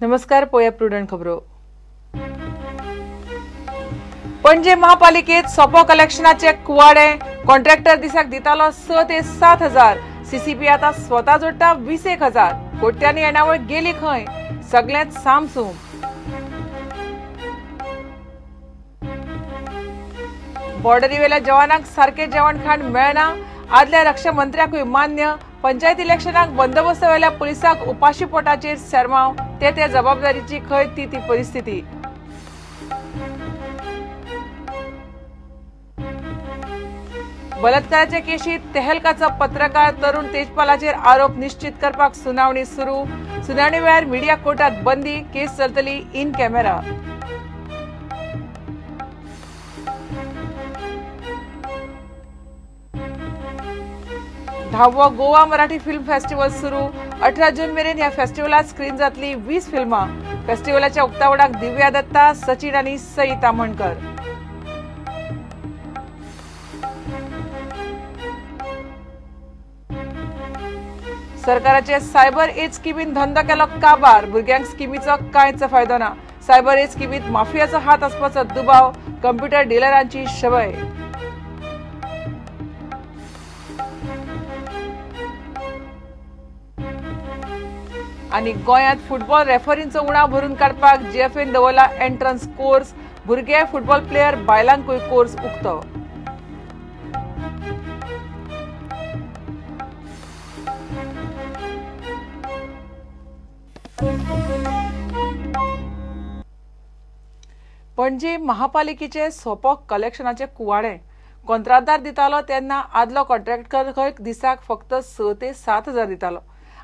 नमस्कार, पोया प्रुडंट खबरो. पणजे महापालिकेत सोपो कलेक्शनाचे कुवाडे, कॉन्ट्रॅक्टर दिसाक दितालो 6 ते 7 हजार, सीसीपी आता स्वता जोडटा 20 हजार. कोट्यांनी येणावळ गेली खंय, सगळ्यांत सामसूम. बॉर्डरीवेल्या जवानांक सारके जेवण खाण मेळना, आदल्या रक्षा मंत्र्याकूय मान्य. पंचायत इलेक्शनाक बंदोबस्त वेल्या पुलिसांक उपाशी पोटाचेर सेरमाव, ते ते जबाबदारीची खंय ती ती परिस्थिती. बलात्काराच्या केशीत तेहलकाचा पत्रकार तरुण तेजपालाचेर आरोप निश्चित करपाक सुनावणी सुरू. सुनावणी वेळार मिडिया कोर्टात बंदी, केस चलतली इन कॅमेरा. धावो गोवा मराठी फिल्म फेस्टिवल सुरू. 18 जून मेरेन ह्या फेस्टिवलात स्क्रीन जातली 20 फिल्मां. फेस्टिवलाच्या उक्तावणाक दिव्या दत्ता, सचिन आनी सई ताम्हणकर. सरकाराचे सायबर एज स्किमीन धंदो केलो काबार, भुरग्यांक स्किमीचो कांयच फायदो ना. सायबर एज स्किमीत माफियाचो हात आसपाचो दुबाव, कंप्युटर डिलरांची शबय. आनी गोंयांत फुटबॉल रेफरींचो उणाव भरून काडपाक जीएफएन दवरला एंट्रन्स कोर्स. भुरगे फुटबॉल प्लेयर बायलांकूय कोर्स उक्तो. पणजी महापालिकेचे सोपो कलेक्शनाचे कुवाडे, कंत्राटदार दितालो तेन्ना आदलो कॉन्ट्रॅक्टर खंय दिसाक फक्त 6 ते 7 हजार दितालो.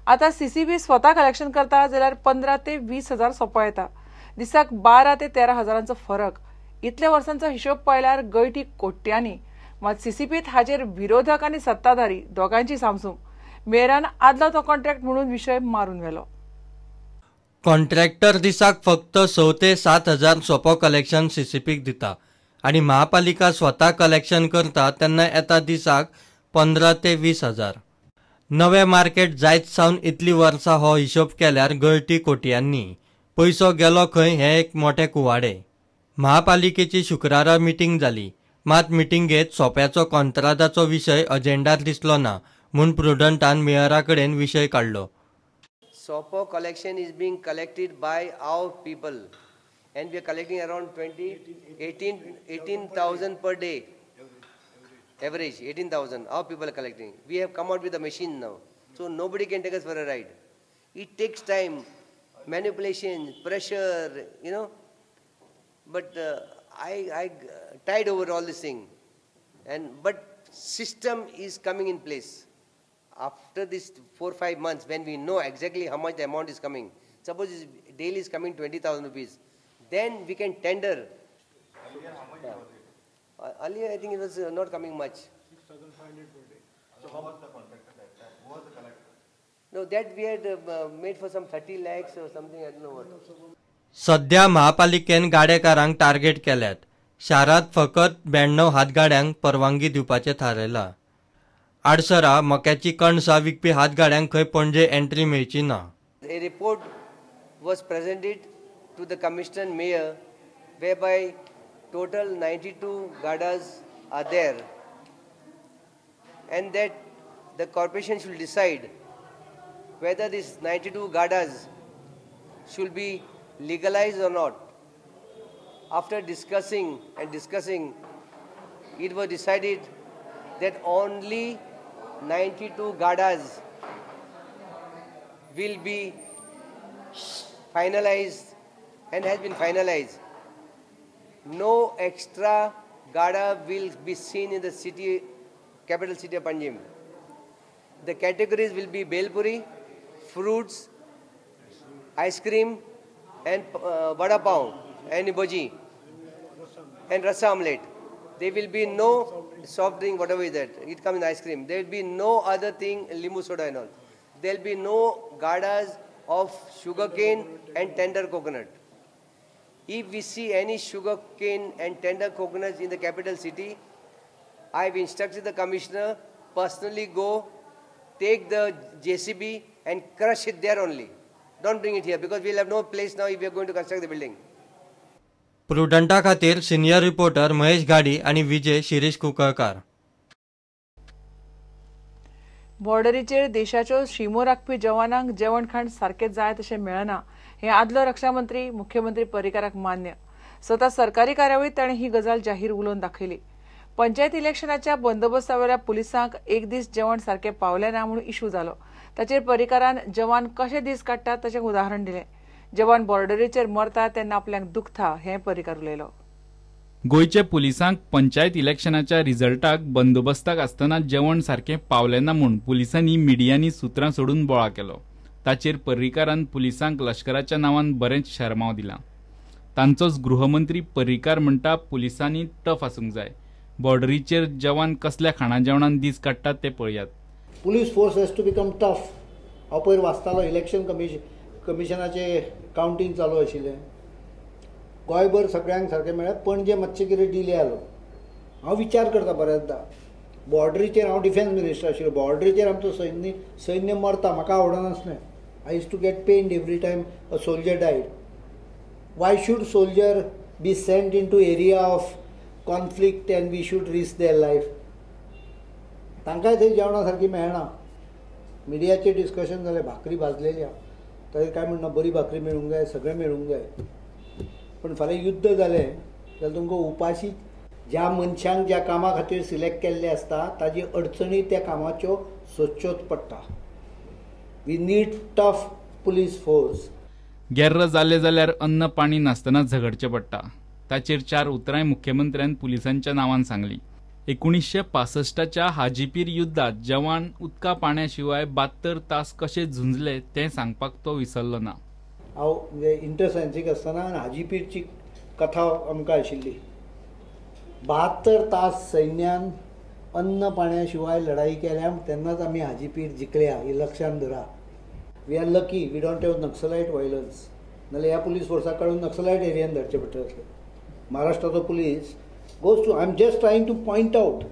आता सीसीबी स्वता कलेक्शन करता जाल्यार 15 ते 20 हजार सोपो येता. दिसाक 12 ते 13 हजारांचो फरक. इतल्या वर्सांचो हिशोब पळयल्यार गळटी कोट्यांनी. मात सीसीबीत हाचेर विरोधक आनी सत्ताधारी दोगांची सामसूम. मेयरान आदलो तो कॉन्ट्रॅक्ट म्हणून विशय मारून व्हेलो. कॉन्ट्रॅक्टर दिसाक फक्त 6 ते 7 हजार सोपो कलेक्शन सीसीपीक दिता आनी महापालिका स्वता कलेक्शन करता तेन्ना येता दिसाक 15 ते 20 हजार. नवे मार्केट जायत सावन इतली वर्सां हो हिशोब केल्यार गळटी कोट्यांनी. पयसो गेलो खंय हें एक मोठें कुवाडे. महापालिकेची शुक्रारा मिटींग जाली, मात मिटिंगेत सोप्याचो कॉन्त्रादाचो विशय अजेंडार दिसलो ना म्हूण प्रुडंटान मेयरा कडेन विशय काडलो. Sopo collection is being collected by our people and we are collecting around 18,000 per day. Average 18,000 our people are collecting. We have come out with a machine now, so nobody can take us for a ride. It takes time, manipulation, pressure, you know, but I tied over all this thing, and but system is coming in place. After this 4-5 months, when we know exactly how much the amount is coming, suppose daily is coming 20,000 rupees, then we can tender. Earlier, I think it was not coming much. 6,500 per day. So how was the contractor that time? Who was the collector? No, that we had made for some 30 lakhs or something, I don't know what. सध्या महापालिकेन गाडेकारांक target केल्यात. शारांत फकत 92 हातगाड्यांक परवानगी दिवपाचें थारायलां. आडसरा मक्याची कणसां विकपी हातगाड्यांक खंय पणजे एंट्री मेळची ना. A report was presented to the commissioner mayor whereby total 92 gadas are there, and that the corporation should decide whether these 92 gadas should be legalized or not. After discussing and discussing, it was decided that only 92 gadas will be finalized and has been finalized. No extra gada will be seen in the city, capital city of Panjim. The categories will be belpuri, fruits, ice cream, and vada pav, and bhaji, and rasa omelette. There will be no soft drink, whatever is that. It comes in ice cream. There will be no other thing, limu soda and all. There will be no gadas of sugarcane and tender coconut. If we see any sugar cane and tender coconuts in the capital city, I have instructed the commissioner personally go take the JCB and crush it there only. Don't bring it here because we'll have no place now if we are going to construct the building. प्रुडंटा खातीर senior reporter Mahesh Ghadi आनी विजय शिरीष कुंकळकार. बॉर्डरीचेर देशाच्यो शिमो राखपी जवानांक जेवण खाण सारकें जाय तशें मेळना हें आदलो रक्षामंत्री मुख्यमंत्री पर्रीकाराक मान्य. स्वता सरकारी कार्यावळीत ताणें ही गजाल जाहीर उलोवन दाखयली. पंचायत इलेक्शनाच्या बंदोबस्तावेल्या पुलिसांक एक दीस जेवण सारकें पावलें ना म्हूण इशू जालो. ताचेर पर्रीकारान जवान कशे दीस काडटात ताचें उदाहरण दिलें. जवान बॉर्डरीचेर मरता तेन्ना आपल्याक दुखता हें पर्रीकार उलयलो. गोंयच्या पुलिसांक पंचायत इलेक्शनाच्या रिजल्टाक बंदोबस्ताक आसतना जेवण सारकें पावलें ना म्हूण पुलिसांनी मिडियांनी सुत्रां सोडून बोळा केलो. ताचेर पर्रीकारान पुलिसांक लश्कराच्या नांवान बरेंच शरमाव दिलां. तांचोच गृहमंत्री पर्रीकार म्हणटा पुलिसांनी टफ आसूंक जाय. बॉर्डरीचेर जवान कसल्या खाणा जेवणान दीस काडटात ते पळयात. Police force has to become tough. हांव पयर वाचतालो इलेक्शन कमिशनाचे कावंटींग चालू आशिल्लें. गोंयभर सगळ्यांक सारकें मेळ्ळें. पणजे मातशें कितें डिले आलो. हांव विचार करता बऱ्याचदा बॉर्डरीचेर, हांव डिफेन्स मिनिस्टर आशिल्लो, बॉर्डरीचेर आमचो सैन्य मरता म्हाका आवडनासलें. I used to get pained every time a soldier died. Why should soldier be sent into area of conflict and we should risk their life? तांकांय थंय जेवणा सारकी मेळना. मिडियाचेर डिस्कशन जालें, भाकरी भाजलेली आहा, ताचेर काय म्हणना, बरी भाकरी मेळूंक जाय, सगळें मेळूंक जाय. पण फाल्यां युद्ध जालें जाल्यार तुमकां उपाशी ज्या मनशांक ज्या कामा खातीर सिलेक्ट केल्ले आसता ताजी अडचणी त्या कामाच्यो सोदच्योच पडटा. We need tough police force. गेर्र जालें जाल्यार अन्न पाणी नासतना झगडचें पडटा. ताचेर चार उतरांय मुख्यमंत्र्यान पुलिसांच्या नांवान सांगली. 1965च्या हाजीपीर युद्धात जवान उदका पाण्या शिवाय 72 तास कशे झुंजले तें सांगपाक तो विसरलो ना. हांव म्हणजे इंटर सायन्सीक आसतना हाजीपीरची कथा आमकां आशिल्ली. 72 तास सैन्यान अन्न पाण्या शिवाय लढाई केल्या तेन्नाच आमी हाजीपीर जिखल्या ही लक्षांत धरा. We are lucky we don't have Naxalite violence. नाल्यार ह्या पुलीस फोर्साक काडून नक्सलायट एरियान धाडचें पडटलें आसलें. महाराष्ट्राचो police goes to, I am just trying to point out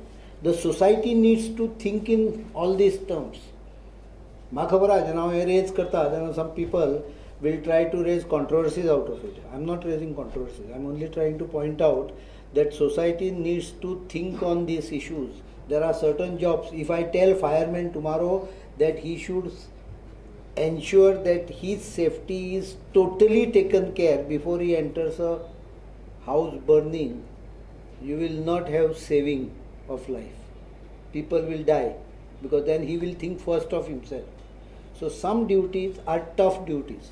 the society needs to think in all these terms. म्हाका खबर आहा जेन्ना हांव हें रेज करता तेन्ना some people will try to raise controversies out of it. I am not raising controversies. I am only trying to point out that society needs to think on these issues. There are certain jobs. If I tell fireman tomorrow that he should ensure that his safety is totally taken care before he enters a house burning, you will not have saving of life. People will die because then he will think first of himself. So some duties are tough duties.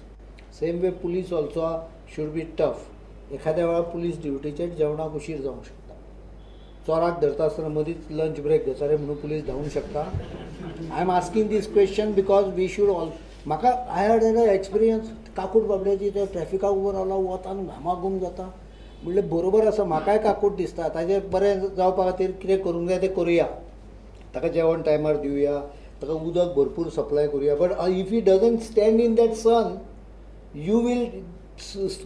Same way police also should be tough. एखाद्या वेळार police ड्युटीचेर जेवणाक उशीर जावंक शकता. चोराक धरता आसतना मदींच lunch break घेता रे म्हणून पुलीस धांवूंक शकता. I am asking this question because we should all. म्हाका I had an experience. काकूट बाबड्याची तो ट्रॅफिकाक उबो रावला, वतान घामाघूम जाता. म्हणलें बरोबर आसा, म्हाकाय काकूट दिसता, ताजें बरें जावपा खातीर कितें करूंक जाय तें करुया. ताका जेवण टायमार दिवया, ताका उदक भरपूर सप्लाय करुया. But if he doesn't stand in that sun you will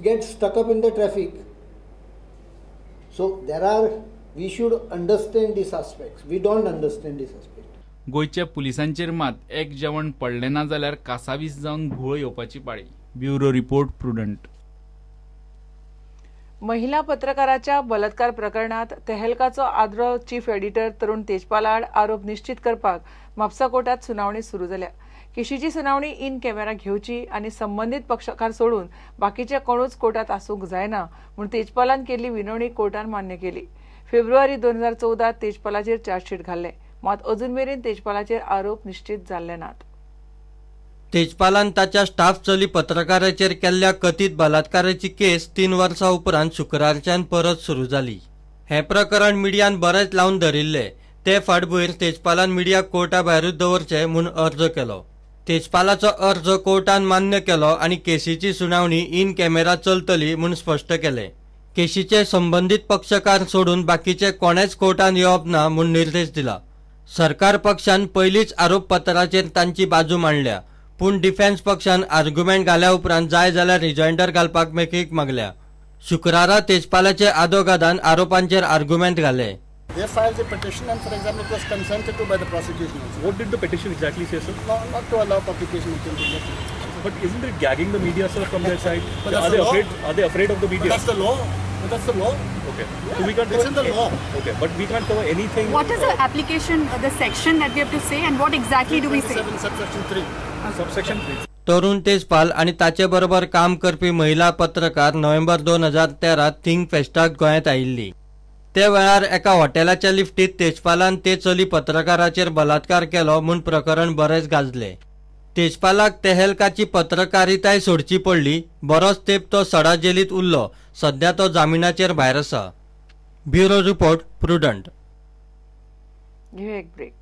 get stuck up in the traffic. So there are, we should understand these aspects. We don't understand this aspect. गोंयच्या पुलिसांचेर मात एक जेवण पडलें ना जाल्यार कासावीस जावन घुंवळ येवपाची पाळी. Bureau report, Prudent. महिला पत्रकाराच्या बलात्कार प्रकरणात तेहलकाचो आदलो चीफ एडिटर तरुण तेजपाल आड आरोप निश्चित करपाक म्हापसा कोर्टात सुनावणी सुरू जाल्या. केशीची सुनावणी इन कॅमेरा घेवची आनी संबंदीत पक्षकार सोडून बाकीचे कोणूच कोर्टात आसूंक जायना म्हूण तेजपालान केल्ली विनवणी कोर्टान मान्य केली. फेब्रुवारी 2014 तेजपालाचेर चार्जशीट घाल्ले, मात अजून मेरेन तेजपालाचेर आरोप निश्चित जाल्ले नात. तेजपालान ताच्या स्टाफ चली पत्रकाराचेर केल्ल्या कथीत बलात्काराची केस 3 वर्सां उपरांत शुक्रारच्यान परत सुरू जाली. हें प्रकरण मिडियान बरेंच लावन धरिल्लें. ते फाटभूंयेर तेजपालान मिडियाक कोर्टा भायरूच दवरचें म्हूण अर्ज केलो. तेजपालाचो अर्ज कोर्टान मान्य केलो आनी केसीची सुनावणी इन कॅमेरा चलतली म्हूण स्पश्ट केलें. केशीचे संबंदीत पक्षकार सोडून बाकीचे कोणेच कोर्टान येवप ना म्हूण निर्देश दिला. सरकार पक्षान पयलींच आरोपपत्राचेर तांची बाजू मांडल्या, पूण डिफेन्स पक्षान आर्ग्युमेंट घाल्या उपरांत जाय जाल्यार रिजॉयंडर घालपाक मेकळीक मागल्या. शुक्रारा तेजपालाचे आदोगादान आरोपांचेर आर्ग्युमेंट घाले. They filed the petition and, for example, it was consented to by the prosecution also. What did the petition exactly say, sir? No, not to allow publication of the But isn't it gagging the media, sir, from their side? But are they afraid? Are they afraid of the media? But that's the law. But that's the law. Okay. Yeah. So we can't. It's in the law. Okay, but we can't cover anything. What is the application, the section that we have to say, and what exactly do we say? 7 subsection 3. Subsection 3. Tarun Tejpal आनी ताचे बरोबर काम करपी महिला पत्रकार नोव्हेंबर 2013 thing फेस्टाक गोंयांत आयिल्ली. ते वेळार एका हॉटेलाच्या लिफ्टीत तेजपालान ते चली पत्रकाराचेर बलात्कार केलो म्हूण प्रकरण बरेंच गाजले. तेजपालाक तेहलकाची पत्रकारिताय सोडची पडली. बरोच तेंप तो सडा जेलीत उरलो. सध्या तो जामिनाचेर भायर आसा. Bureau report, Prudent. घेऊया एक ब्रेक.